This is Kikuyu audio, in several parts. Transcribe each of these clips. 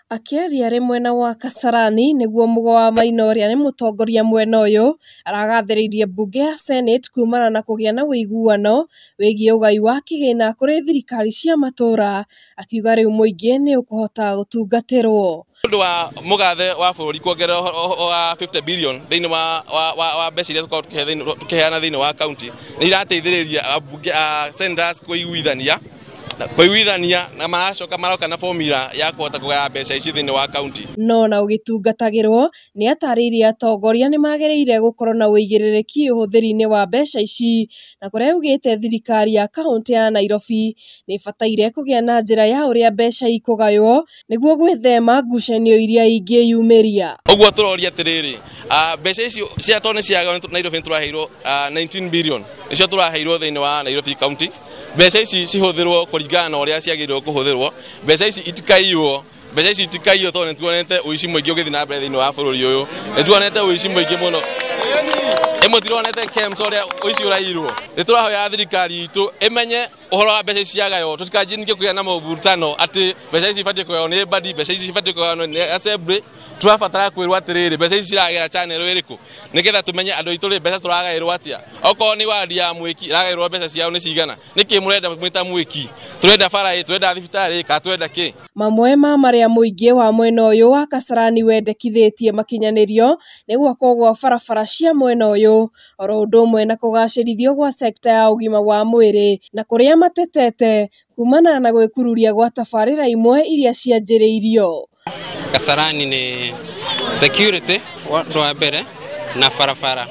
Akĩaria arĩ mwena wa Kasarani nĩguo Mũgo wa Maina ũrĩa nĩ mũtongoria mwena ũyũ aragathĩrĩirie mbunge ya Senate kumana na kũgĩa na ũiguano wĩgiĩ ũgai wa kĩgĩna kũrĩ thirikari cia matũra, akiuga rĩu mũingĩ nĩ ũkũhota gũtungatĩrwo. Ũndũ wa mũgathe wa bũrũri kuongerera wa 50 billion thĩinĩ wa mbeca iria tũkoragwo tũkĩheana thĩinĩ wa county nĩ irateithĩrĩria ambunge a senators kũiguithania na maracoka maroka na formula ya kũhota kũgaya mbeca ici thĩinĩ wa county. No na ũgĩtungatagĩrwo nĩ atarĩirie atongoria nĩ magĩrĩire gũkorwo na ũigĩrĩrĩki ũhũthĩri-inĩ wa mbeca ici, na kũrĩa augĩte thirikari ya kaunti ya Nairobi nĩ ĩbataire kũgĩa na njĩra ya ũrĩa mbeca ikũgaywo nĩguo gwĩthema ngucanio iria ingĩyumĩria. Ũguo tũroria atĩrĩrĩ, mbeca icio cia tondũ nĩ ciagaywo Nairobi nĩ tũraheirwo 19 billion nĩcio tũraheirwo thĩinĩ wa Nairobi county. Mbeca ici cihũthĩrwo kũringana na ũrĩa ciagĩrĩirwo kũhũthĩrwo. Mbeca ici itikaiywo, mbeca ici itikaiywo tondũ nĩtuonete ũici mũingĩ ũgĩthiĩ na mbere thĩinĩ wa bũrũri ũyũ. Nĩtuonete ũici mũingĩ mũno. Ĩmwe tironete KEMS ũrĩa ũici ũraiyirwo. Nĩtũrahoya thirikari itũ ĩmenye ũhoro wa mbeca ici ciagaywo, tũtikanjie ningĩ kũgĩa na mũvutano atĩ mbeca ici ibatiĩ kũgaywo nĩ badi, mbeca ici ibatiĩ kũgaywo nĩ assembly. Tũrabatara kwĩrwo atĩrĩrĩ, mbeca ici ciragera channel ĩrĩkũ nĩgetha tũmenye andũ aitũ rĩ mbeca tũragaĩrwo atĩa. Okorwo nĩ wadi ya Mwĩki ĩragaĩrwo mbeca ciao nĩ cigana, nĩkĩ mũrenda mwĩta Mwĩki? Tũrenda bara ĩ, tũrenda thibitarĩ kana tũrenda kĩ? Mamwe ma marĩa mũingĩ wa mwena ũyũ wa Kasarani wendekithĩtie makinyanĩrio nĩ gwakwo gwa barabara cia mwena ũyũ, oro ũndũ ũmwe na kũgacĩrithio gwa sekta ya ũgima wa mwĩrĩ na kũrĩa matetete kumana na gwĩkururia gwa tabarĩra imwe iria cianjĩrĩirio. Kasarani ni security ũndũ wa mbere na barabara,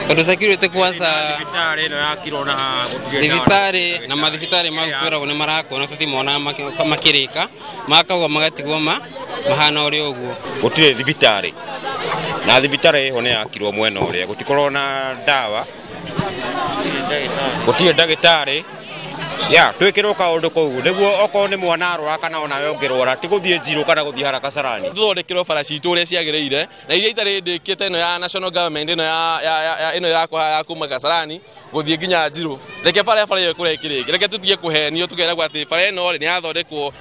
tondũ security kwanza thibitarĩ ĩno yakirwo na haha gũtirĩ thibitarĩ na mathibitarĩ mau twĩragwo nĩ marakwo na tũtimonaga makĩrĩka, makagwo magatigwo mahana ũrĩa ũguo. Gũtirĩ thibitarĩ na thibitarĩ ĩho nĩ yakirwo mwena ũrĩa, gũtikorwo na ndawa, gũtirĩ ndagĩtarĩ. Ya twĩkĩrwo kaũndũ kũu nĩguo okorwo nĩ mwana arwara kana onawe ũngĩrwara ti gũthiĩ Njirũ kana gũthiĩ harĩa Kasarani. Tũthondekerwo bara citũ ũrĩa ciagĩrĩire na iria itarĩ ndĩkie ta ĩno ya national government ĩno ya ĩno ĩrakwo ya kuma Kasarani gũthiĩ nginya Njirũ. Reke bara ya bara ĩyo ĩkũre ĩkĩrĩke, reke tũtige kũhenio tũkeragwo atĩ bara ĩno rĩ nĩ yathondekwo,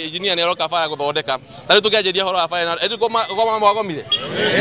engineer nĩ aroka bara gũthondeka. Ta rĩu tũkĩanjĩria ũhoro wa bara ĩno, ĩndĩ mwagomire?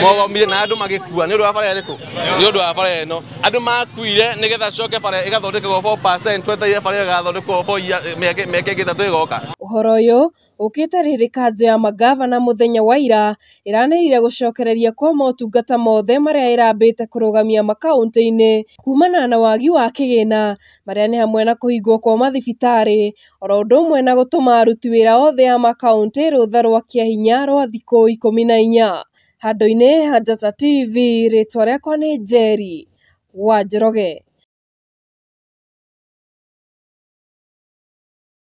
Mwagomire na andũ magĩkua nĩ ũndũ wa bara ĩrĩkũ? Nĩ ũndũ wa bara ĩno. Andũ makuire nĩgetha coke bara ĩgathondekwo 4%, twetereire bara ĩgathondekwo 4 year, mĩaka ĩngĩ ĩtatũ ĩgoka. Ũhoro ũyũ ũkĩte rĩrĩ kanjũ ya mangavana mũthenya wa ira ĩranĩrĩire gũcokereria kwa motungata mothe marĩa ĩrambĩte kũrũgamia makaũntĩ-inĩ kumana na wagi wa kĩgĩna, marĩa nĩ hamwe na kũhingwo kwa mathibitarĩ oro ũndũ ũmwe na gũtũma aruti wĩra othe a makaũntĩ rũtha rwa kĩahinya rwa thikũ 14. Handũ-inĩ ha Njata TV, rĩtwa rĩakwa nĩ Njeri wa Njoroge.